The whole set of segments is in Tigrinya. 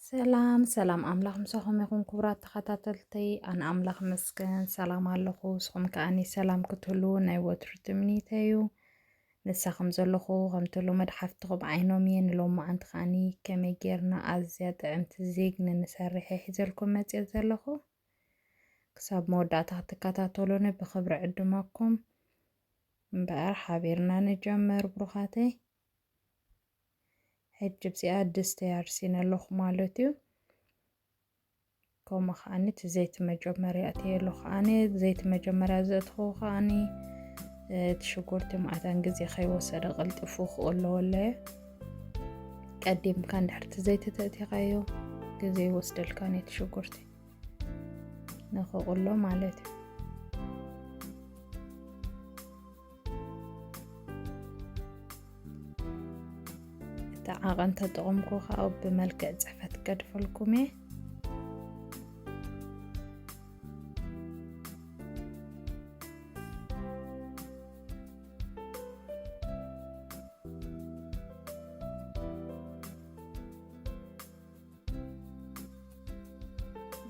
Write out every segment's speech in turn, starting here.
ሰላም ሰላም፣ ኣምላኽ ምሳኹም ይኹን ክቡራት ተኸታተልተይ። ኣነ ኣምላኽ መስገን ሰላም ኣለኹ። ንስኹም ከኣኒ ሰላም ክትህሉ ናይ ወትሩ ትምኒተይ እዩ። ንሳኹም ዘለኹ ከምቲ ልሙድ ሓፍትኹም ዓይኖም እየ። ንሎማዓንቲ ከኣኒ ከመይ ጌርና ኣዝያ ጥዕምቲ ዜግኒ ንሰርሕ እየ ሒዘልኩም መጽየ ዘለኹ። ክሳብ መወዳእታ ክትከታተሉኒ ብኽብሪ ዕድመኩም። እምበኣር ሓቢርና ንጀምር ብሩኻተይ። ሕጂ ኣብዚኣ ድስቲ ኣርሲነ ኣለኹ ማለት እዩ። ከምኡ ከዓኒ እቲ ዘይቲ መጀመርያ እትየ ኣለኹ። ኣነ ዘይቲ መጀመርያ ዘእትኹ ከዓኒ እቲ ሽጉርቲ ማዕታን ግዜ ከይወሰደ ቀልጢፉ ክቕሎ ኣለየ። ቀዲምካ እንድሕር እቲ ዘይቲ ተእቲኻዮ ግዜ ይወስደልካ ነቲ ሽጉርቲ ንኽቕሎ ማለት እዩ። እቲ ዓቐን ተጠቐምኩ ከዓ ብመልክዕ ጽሕፈት ገድፈልኩም እየ።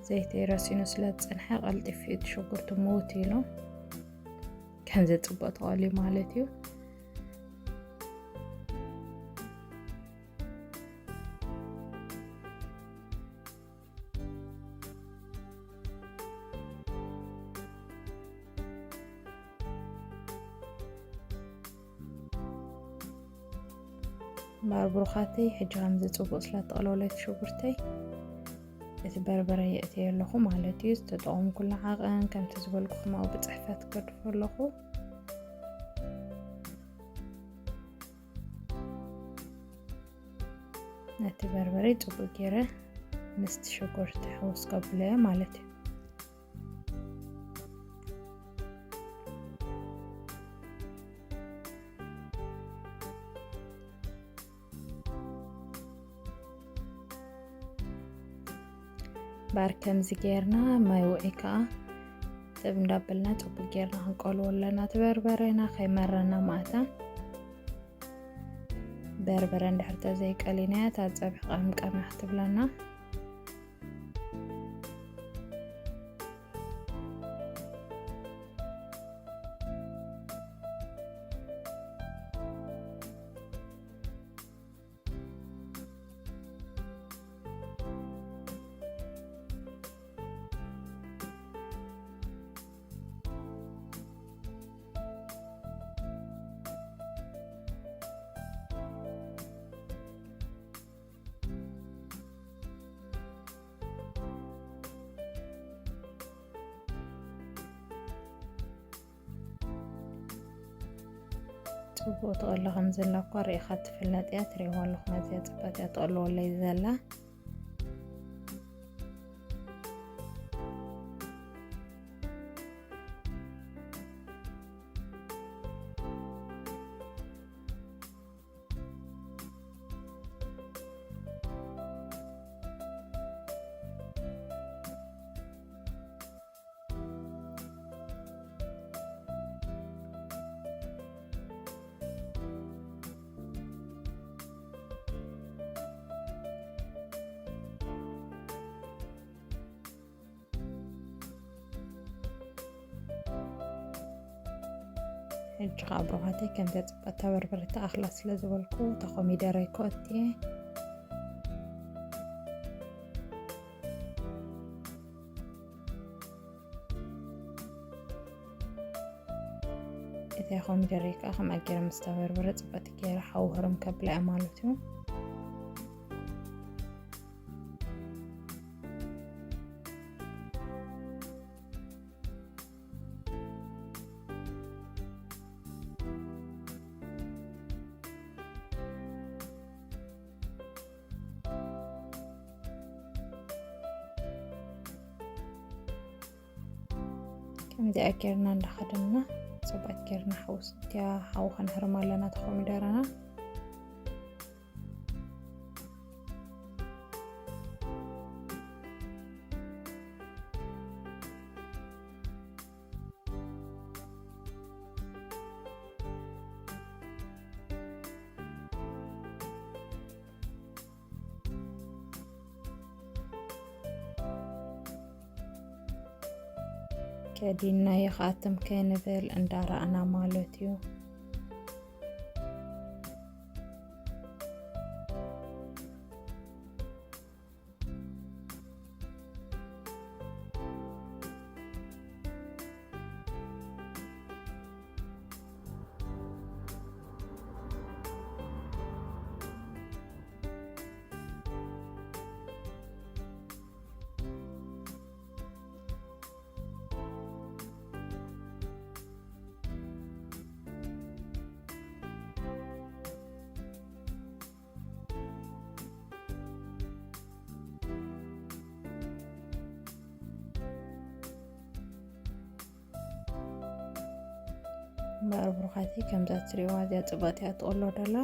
ዘይተይ ረሲኑ ስለ ዝጸንሐ ቀልጢፉ እዩ እቲ ሽጉርቲ ምውት ኢሉ። ከምዚ ጽቡቕ ተቐልዩ ማለት እዩ። እምበኣር ብሩኻተይ፣ ሕጂ ከምዚ ጽቡቕ ስለ ተቐለወለይ ሽጉርተይ፣ እቲ በርበረ የእትየ ኣለኹ ማለት እዩ። ዝተጠቐምኩላ ዓቐን ከምቲ ዝበልኩኹም ኣብኡ ብጽሕፈት ገድፎ ኣለኹ። ነቲ በርበረ ጽቡቕ ገይረ ምስቲ ሽጉርቲ ሕውስ ከብሎ እየ ማለት እዩ። እምበኣር ከምዚ ጌርና ማይ ውዒ ከኣ ጥብ እንዳበልና ጽቡቅ ጌርና ክንቀልዎ ኣለና። እቲ በርበረና ከይመረና ማእታ በርበረ እንድሕር ተዘይቀሊናያ እታ ጸብሒ ቀምቀም እያ ክትብለና። ጽቡቕ ትቕሎ ከም ዘላ እኳ ርኢኻ ትፍለጥ እያ። ትርእይዋ ኣለኹም፣ ኣዝያ ጽብቕቲ እያ ትቕልወለይ ዘላ። ሕጂ ኸዓ ብሩኻተይ ከምዚኣ ጽብቕቲ በርበረ ተኣኽላ ስለ ዝበልኩ፣ እታ ኮሚደረ ይኮእት እየ። እታ ኮሚደረ ከዓ ከምኣ ገይረ ምስ ተበርበረ ጽብቕቲ ገይረ ሓዊ ህርም ከብላ እየ ማለት እዩ። ከምዚኣ ጌርና እንዳኸደንና ጽብቕቲ ጌርና ሓውስ እቲያ ሓዊ ከንህርማ ኣለና፣ እታ ኮሚደረና። ከዲና ይኻትም ከይንብል እንዳረኣና ማለት እዩ። እምበኣር ብሩኻተይ፣ ከምዛ ትሪእዋ እዚኣ ጽብቕቲ እያ ትቕሎ ደላ።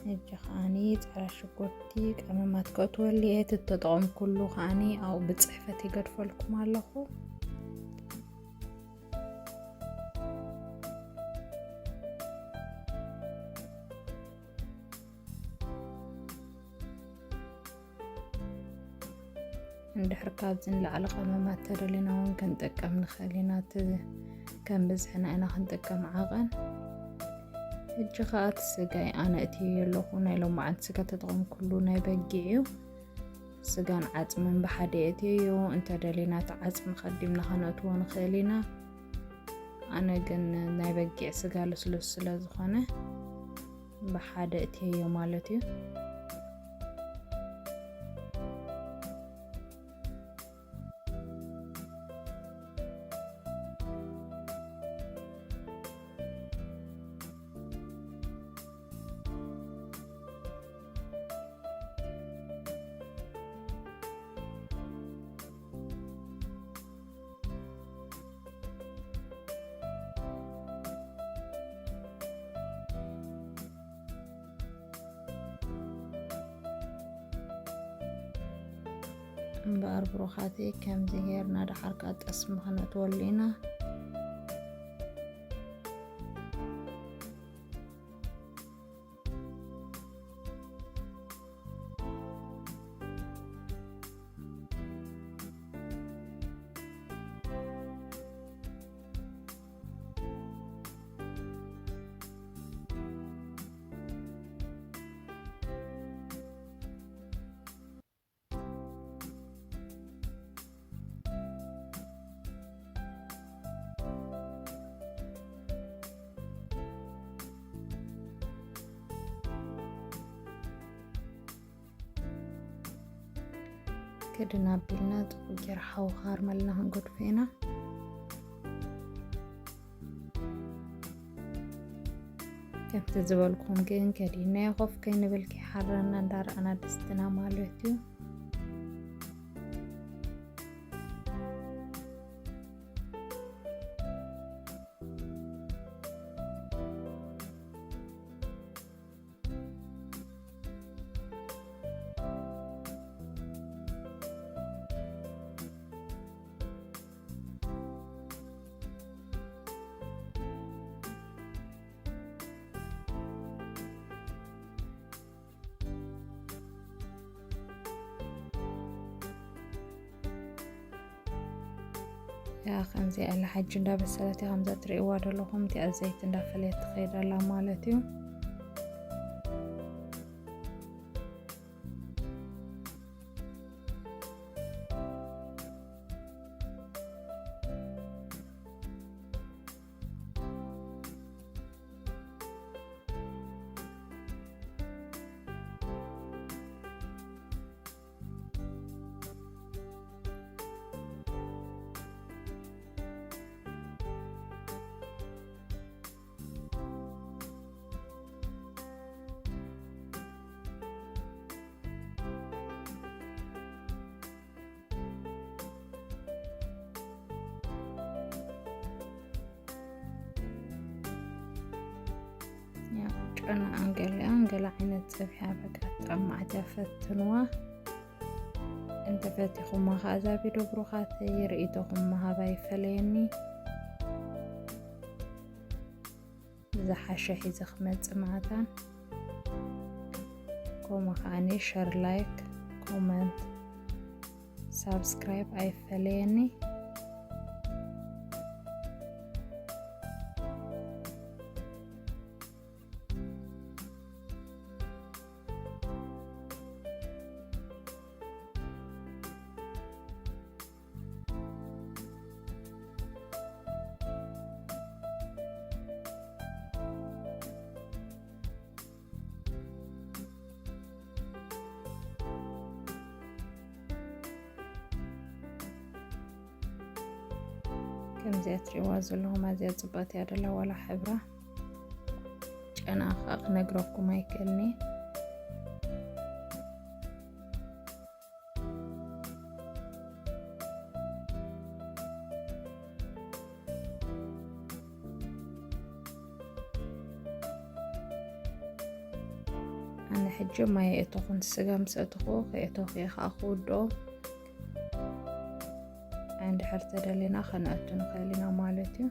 ሕጂ ከኣኒ ጻዕዳ ሽጉርቲ ቀመማት ከእትወሉ እየ። እቲ እተጠቐምኩሉ ከኣኒ ኣብኡ ብጽሕፈት ይገድፈልኩም ኣለኹ። እንድሕር ካብዚ ንላዕሊ ቀመማት ተደሊና እውን ክንጥቀም ንኽእል ኢና። እቲ ከም ብዝሕና ኢና ክንጥቀም ዓቐን። ሕጂ ኸኣ እቲ ስጋይ ኣነ እትየዮ ኣለኹ። ናይ ሎማዓንቲ ስጋ ተጠቐምኩሉ ናይ በጊዕ እዩ። ስጋን ዓጽምን ብሓደ የእትየዮ። እንተደሊና እቲ ዓጽሚ ከዲምና ከነእትዎ ንኽእል ኢና። ኣነ ግን ናይ በጊዕ ስጋ ልስሉስ ስለ ዝኾነ ብሓደ እትየዮ ማለት እዩ። እምበኣር ብሩኻተይ፣ ከምዚ ጌርና ደሓር ከኣ ጠስሚ ከነእትወሉ ኢና። ክድን ኣቢልና ጽቡቅ ጌር ሓዊ ካርመልና ክንገድፎ ኢና። ከምቲ ዝበልኩም ግን ከዲና ኮፍ ከይንብል ከይሓረና እንዳረኣና ድስትና ማለት እዩ። ያ ከምዚኣ ኢላ ሕጂ እንዳበሰለት እያ። ከምዛ ትርእይዋ ዘለኹም እቲኣ ዘይቲ እንዳፈለየት ትኸይድ ኣላ ማለት እዩ። ያ ጨና ኣንገሊኣ፣ ኣንገላ ዓይነት ጸብሒ በቃ ጣዕማዕት እያ፣ ፈትንዋ። እንተፈቲኹማ ከኣ እዛ ቪድዮ ብሩኻተይ ርእይቶኹም ምሃብ ኣይፈለየኒ። ዝሓሸ ሒዘ ክመጽእ መዓታን። ከምኡ ከኣኒ ሸር፣ ላይክ፣ ኮመንት፣ ሳብስክራይብ ኣይፈለየኒ። ከምዚኣ ትሪእዋ ዘለኹም ኣዝያ ጽብቕቲ እያ ደላ ዋላ ሕብራ። ጨና ከዓ ክነግረኩም ኣይክእልኒ። ኣነ ሕጂ ማይ የእተኹን፣ ስጋ ምስ ኣእተኹ ከእተኹ እየ ከዓ ክውድኦ። እንድሕር ተደሊና ከነእቱ ንኽእል ኢና ማለት እዩ።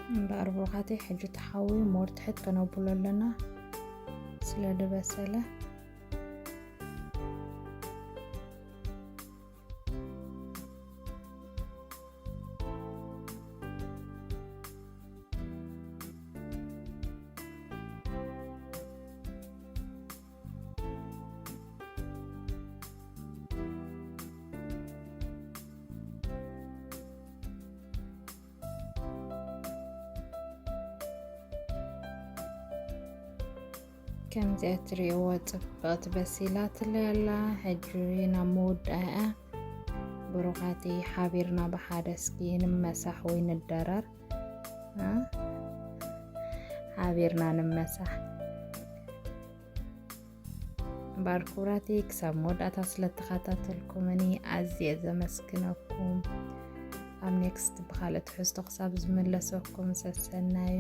እምበኣር ብሩኻተይ፣ ሕጂ ተሓዊ ሞር ትሕት ከነብሎ ኣለና ስለ ዝበሰለ። ከምዚኣ ትሪእዎ ጽብቕቲ በሲላትለይ ኣላ። ሕጂ ናብ ምውዳኣ እያ። ብሩኻቲ፣ ሓቢርና ብሓደ እስኪ ንመሳሕ ወይ ንደረር። እ? ሓቢርና ንመሳሕ። እምበኣር ክቡራተይ፣ ክሳብ መወዳእታ ስለ እተኸታተልኩምኒ ኣዝየ ዘመስግነኩም። ኣብ ኔክስት ብኻልእ ትሕዝቶ ክሳብ ዝምለሰኩም ሰሰናዩ።